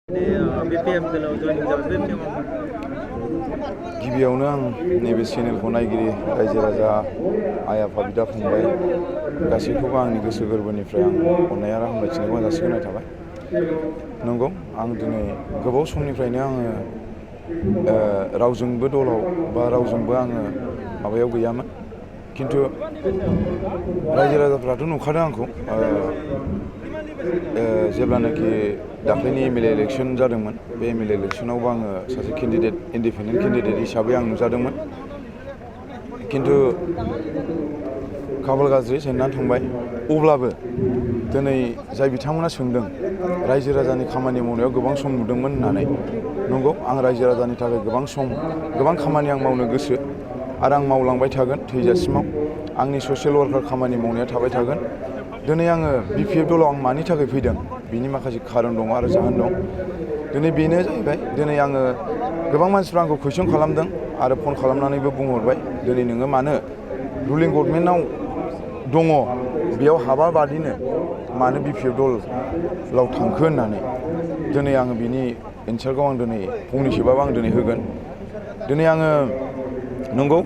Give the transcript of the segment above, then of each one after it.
गिबियावनो आं नैबे चेनेलखौ नायगिरि रायजो राजा आइ आफा बिदा फंबाय गासैखौबो आंनि गोसो गोरबोनिफ्राय आं अननाय आरो हामलायथिनायखौ जासिग्रोनाय थाबाय। नंगौ आं दिनै गोबाव समनिफ्रायनो आङो रावजोंबो दलाव बा रावजोंबो आङो माबायाव गैयामोन, खिन्थु रायजो राजाफ्राथ' नुखादों आंखौ जेब्लानाखि दाख्लैनि एमएलए इलेक्सन जादोंमोन, बे एमएलए इलेक्सनावबो आङो सासे केन्डिडेट इन्डिपेन्डेन्ट केन्डिडेट हिसाबै आं नुजादोंमोन। खिन्थु खाफाल गाज्रि जेननानै थांबाय। अब्लाबो दिनै जाय बिथांमोना सोंदों रायजो राजानि खामानि मावनायाव गोबां सम नुदोंमोन होननानै, नंगौ आं रायजो राजानि थाखाय गोबां खामानि आं मावनो गोसो आरो आं मावलांबाय थागोन थैजासिमाव। आंनि ससियेल वार्कार खामानि मावनाया थाबाय थागोन। दिनै आङो बिपिएफ दलाव आं मानि थाखाय फैदों बिनि माखासे खारन दङ आरो जाहोन दं। दिनै बेनो जाहैबाय, दिनै आङो गोबां मानसिफ्रा आंखौ कुइसन खालामदों आरो फन खालामनानैबो बुंहरबाय, दिनै नोङो मानो रुलिं गभर्नमेन्टआव दङ बेयाव हाबा बादिनो मानो बिपिएफ दलाव थांखो होननानै। दिनै आङो बिनि एन्सारखौ आं दिनै फंनैसोबाबो आं दिनै होगोन। दिनै आङो नंगौ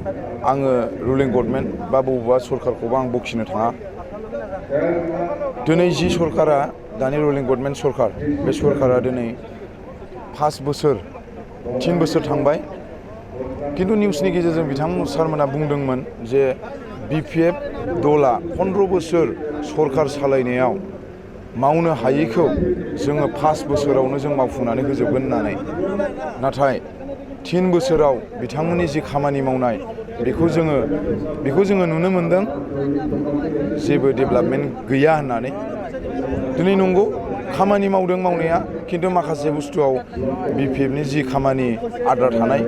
आङो रुलिं गभर्नमेन्ट बा बबेबा सरकारखौबो आं बखिनो थाङा। दिनै जि सरकारा दानि रुलिं गभर्नमेन्ट सरकार, बे सरकारा दिनै 5 बोसोर 3 बोसोर थांबाय। खिन्थु निउसनि गेजेरजों बिथां सारमोना बुंदोंमोन जे बिपिएफ दला 15 बोसोर सरकार सालायनायाव मावनो हायैखौ जोङो 5 बोसोरावनो जों मावफुंनानै होजोबगोन होननानै। नाथाय 3 बोसोराव बिथांमोननि जि खामानि मावनाय बेखौ जोङो नुनो मोनदों जेबो डेभेलपमेन्ट गैया होननानै। दिनै नंगौ खामानि मावदों मावनाया, खिन्थु माखासे बुस्थुआव बिपिएफनि जि खामानि आद्रा थानाय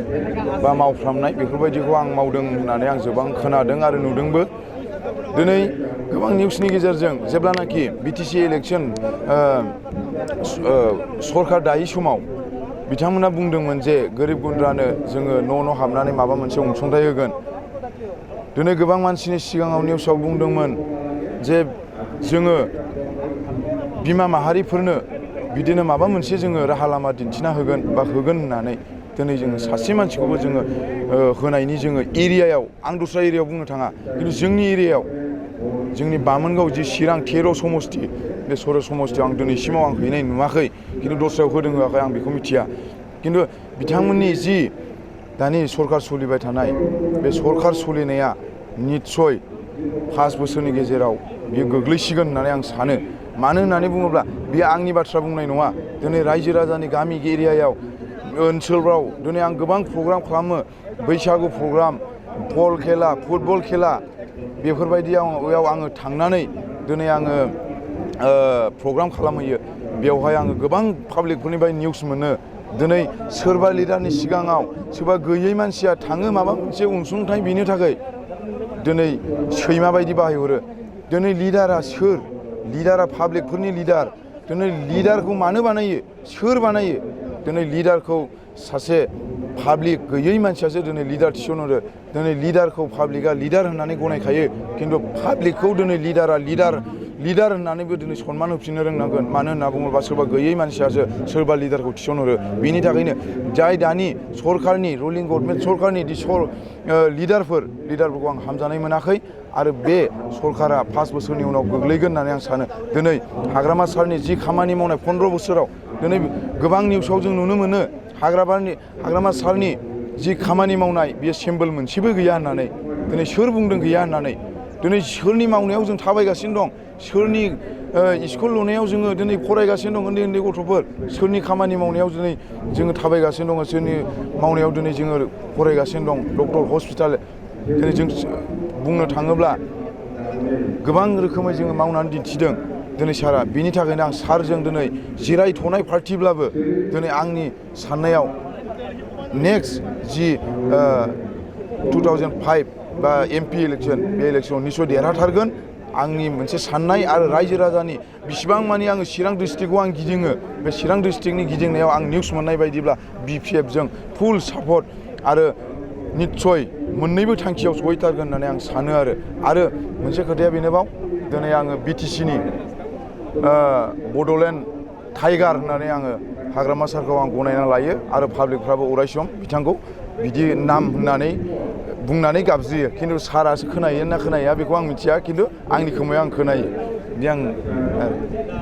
बा मावफ्रामनाय बेफोरबायदिखौ आं मावदों होननानै आं गोबां खोनादों आरो नुदोंबो। दिनै गोबां निउसनि गेजेरजों जेब्लानाखि बिटिसि इलेक्सन सरकार दायै समाव बिथांमोना बुंदोंमोन जे गोरिब गुन्द्रानो जोङो न' हाबनानै माबा मोनसे अनसुंथाइ होगोन। दिनै गोबां मानसिनि सिगाङाव निउसाव बुंदोंमोन जे जोङो बिमा माहारिफोरनो बिदिनो माबा मोनसे जोङो राहा लामा दिन्थिना होगोन होननानै। दिनै जोङो सासे मानसिखौबो जोङो होनायनि जोङो एरियायाव, आं दस्रा एरियायाव बुंनो थाङा, खिन्थु जोंनि एरियायाव जोंनि बामोनगाव जि चिरां 13 समस्ति, बे 13 समस्तियाव आं दिनैसिमाव आं हैनाय नुवाखै। खिन्थु दस्रायाव होदों होआखै आं बेखौ मिथिया। खिन्थु बिथांमोननि जि दानि सरकार सोलिबाय थानाय, बे सरकार सोलिनाया निस्सय 5 बोसोरनि गेजेराव बियो गोग्लैसिगोन होननानै आं सानो। मानो होननानै बुङोब्ला बेयो आंनि बाथ्रा बुंनाय नङा। दिनै रायजो राजानि गामि एरियायाव ओनसोलफ्राव दिनै आं गोबां प्रग्राम खालामो, बैसागु प्रग्राम, बल खेला, फुटबल खेला, बेफोरबायदियाव आङो थांनानै दिनै आङो प्रग्राम खालामहैयो। बेवहाय आङो गोबां पाब्लिकफोरनिफ्राय निउस मोनो। दिनै सोरबा लिडारनि सिगाङाव सोरबा गैयै मानसिया थाङो माबा मोनसे अनसुंथाइ बिनो थाखाय, दिनै सैमा बायदि बाहायहरो। दिनै लिडारा सोर? लिडारा पाब्लिकफोरनि लिडार। दिनै लिडारखौ मानो बानायो? सोर बानायो? दिनै लिडारखौ सासे पाब्लिक गैयै मानसियासो दिनै लिडार थिसनहरो। दिनै लिडारखौ पाब्लिकआ लिडार होननानै गनायखायो, खिन्थु पाब्लिकखौ दिनै लिडारा लिडार होननानैबो दिनै सनमान होफिननो रोंनांगोन। मानो होनना बुङोब्ला सोरबा गैयै मानसियासो सोरबा लिडारखौ थिसनहरो। बेनि थाखायनो जाय दानि सरकारनि रुलिं गभर्नमेन्ट सरकारनि लिडारफोरखौ आं हामजानाय मोनाखै आरो बे सरकारा 5 बोसोरनि उनाव गोग्लैगोन होननानै आं सानो। दिनै हाग्रामा सारनि जि खामानि मावनाय 15 बोसोराव, दिनै गोबां निउसाव जों नुनो मोनो हाग्रामा सारनि जि खामानि मावनाय बेयो सिम्बल मोनसेबो गैया होननानै। दिनै सोर बुंदों गैया होननानै? दिनै सोरनि मावनायाव जों थाबायगासिनो दं? सोरनि स्कुल लुनायाव जोङो दिनै फरायगासिनो दं उन्दै गथ'फोर? सोरनि खामानि मावनायाव दिनै जोङो थाबायगासिनो दङ? सोरनि मावनायाव दिनै जोङो फरायगासिनो दं? डक्टर, हस्पिटाल, दिनै जों बुंनो थाङोब्ला गोबां रोखोमै जोङो मावनानै दिन्थिदों दिनै सारा। बिनि थाखायनो आं सारजों दिनै जिरायथ'नाय पार्टिब्लाबो दिनै आंनि साननायाव नेक्स्ट जि 2005 बा एमपि इलेक्सन, बे इलेक्सनाव निस्सय देरहाथारगोन आंनि मोनसे साननाय। आरो रायजो राजानि बिसिबां मानि आङो चिरां डिस्ट्रिक्टखौ आं गिदिङो, बे चिरां डिस्ट्रिक्टनि गिदिंनायाव आं निउस मोननाय बायदिब्ला बिपिएफजों फुल सापर्ट आरो निस्सय मोननैबो थांखियाव सहैथारगोन होननानै आं सानो। आरो मोनसे खोथाया बेनोबाव, दिनै आङो बिटिसिनि बड'लेण्ड टाइगार होननानै आङो हाग्रामा सारखौ आं गनायना लायो आरो पाब्लिकफ्राबो अरायसम बिथांखौ बिदि नाम होननानै बुंनानै गाबज्रियो खिन्थु सारासो खोनायो ना खोनाया बेखौ आं मिथिया खिन्थु आंनि खोमायाव आं खोनायो बिदि आं